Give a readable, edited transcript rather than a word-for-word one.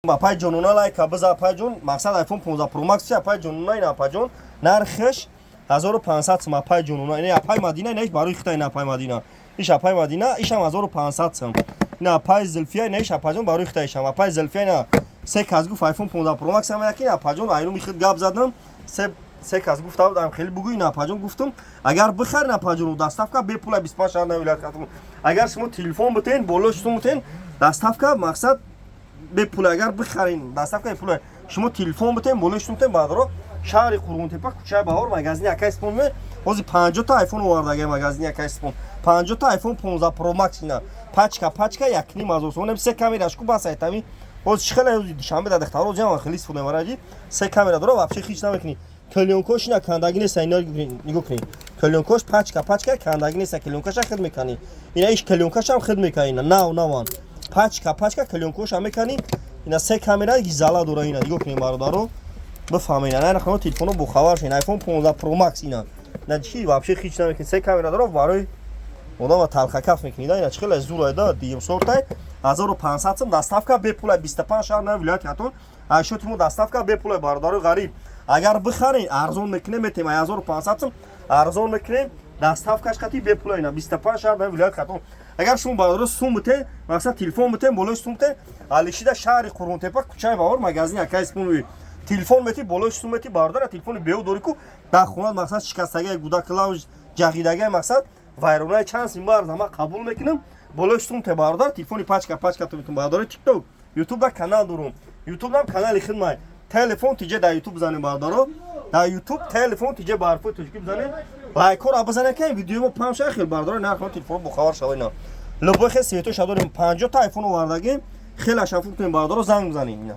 Апай ҷонона, лайка биза, апай ҷон. Мақсад, iPhone 15 Pro Max, апай ҷонона. Ин, апай ҷон, нархаш 1500 сум, апай ҷонона. Ин апай Мадина, ин барои хита. Ин апай Мадина, иш апай Мадина, ишам 1500 сум. Ин апай Зулфия, ин иш, апай ҷон, барои хита. Ишам апай Зулфия. Ина се кас гуфт iPhone 15 Pro Max ам якин, апай ҷон. Айнуми хид гап задам, се кас гуфта будам, хеле бугӯ. Ин, апай ҷон, гуфтум, агар бихарин, апай ҷон, доставка бепула 25 шаҳр на вилоят хатм. Агар шумо телефон битен, болои шумо битен, доставка, мақсад, бепула. Агар бихарин, доставка бепула. Шумо телефон битен, болои шумо битен, баъдро шаҳри Қурғонтепа, кӯчаи Баҳор, магазини акай Спон. Ме ҳозир 50 та айфон овардаги магазини акай Спон, 50 та iPhone 15 Pro Max. Ина пачка пачка 1,5 ҳазор сомон. Се камераш ку, бас айтами. Ҳозир чӣ хеле ҳозир Душанбе дар духтаро ҷамъ хеле истифода мебарад. Се камера дора, вообще ҳеч намекунӣ. Клеёнкош ина кандаги нест, ина нигоҳ кунӣ, клеёнкош пачка пачка, кандаги нест. Клеёнкаша хид мекунӣ, ина иш клеёнкашам хид мекунӣ. Ина нав наван, пачка пачка, клеёнкоша мекунӣ. Ина се камера гизала дора, ина нигоҳ кунед, бародаро, бифаҳмед. Ина нархи телефоно бохабар шед. iPhone 15 Pro Max ина на чи, вообще ҳеч намекунӣ. Се камера дора, барои одама талхакаф мекунӣ. Ина чӣ хеле зур айда, дуюм сортай, 1500 сум, доставка бепула, 25 шаҳр на вилояти Хатлон. Айшоти мо доставка бепула, бародарои ғариб. Агар бихарен, арзон мекунем, метем 1500 сум, арзон мекунем, доставкаш қати бепула. Ина 25 шаҳр на вилояти Хатлон. Агар шумо, бародаро, сум битен, мақсад, телефон битен, болои сум битен, алишида, шаҳри Қурғонтепа, кӯчаи Баҳор, магазини акай Спон. Телефон мети, болои сум мети, бародара. Телефони беу дори ку дар хонат, мақсад, шикастагия, гудакла, ҷағидагия, мақсад, вайронаи, чанд сим барза, ман қабул мекунам. Болои сум те, бародар, телефони пачка пачка ту метун. Бародари ТикТок, Ютуб да канал дорум, Ютуб дам канали хидмай Телефон тиҷе дар Ютуб бизанем, бародаро. Дар Ютуб Телефон тиҷе ба ҳарфои тоҷикӣ бизанем, лайкҳоро бизанем, ки видеои мо паҳн шава. Хел, бародаро, нархи телефон бохабар шава. Ина любой хел цветоша дорем, 50 та айфон овардагим. Хеле шафук кунем, бародаро, занг бизанем ина.